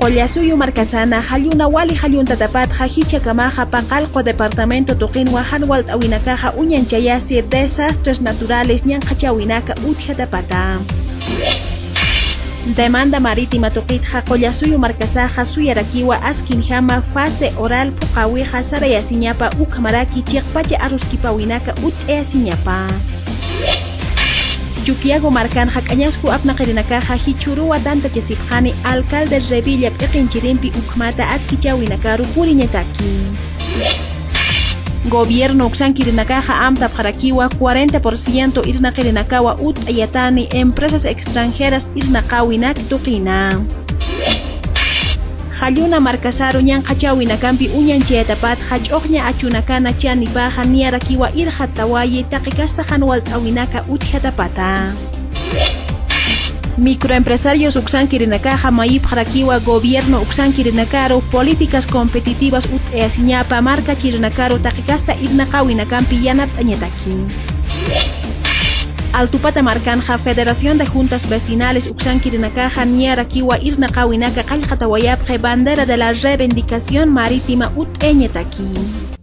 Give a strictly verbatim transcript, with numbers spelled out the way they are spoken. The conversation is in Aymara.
Qullasuyu markasana jalluna wali jalluntatapatxa jichhakamaxa Paqallqu departamento tuqinwa jan walt'äwinakaxa uñanchayasi desastres naturales ñanqhachäwinaka utjatapata. Demanda marítima tuqitxa Qullasuyu markasaxa suyarakiwa askinjama fase oral phuqäwixa sarayasiñapa ukhamaraki chiqpacha aruskipäwinaka utt'ayasiñapa. Chukiyago markanxa K'añasku apnaqirinakaxa jichhüruwa tantachasipxani alcalde Revilla p'iqinchirimpi ukhmata askichäwinakaru puriñataki. Gobierno uksankirinakaxa amtapxarakiwa cuarenta por ciento irnaqirinakawa utt'ayatani empresas extranjeras irnaqäwinak tuqina. Jalluna markasaru ñanqhachäwinakampi uñanchayatapatxa ch'uxña achunakana chanipaxa niyarakiwa irxatawayi taqi kasta jan walt'äwinaka utjatapata. Microempresarios uksankirinakaxa mayipxarakiwa gobierno uksankirinakaru políticas competitivas utt'ayasiñapa markachirinakaru taqi kasta irnaqäwinakampi yanapt'añataki. Altupata markanxa Federación de Juntas Vecinales uksankirinakaxa niyarakiwa irnaqäwinaka qallqatawayapxi bandera de la reivindicación marítima utt'ayañataki.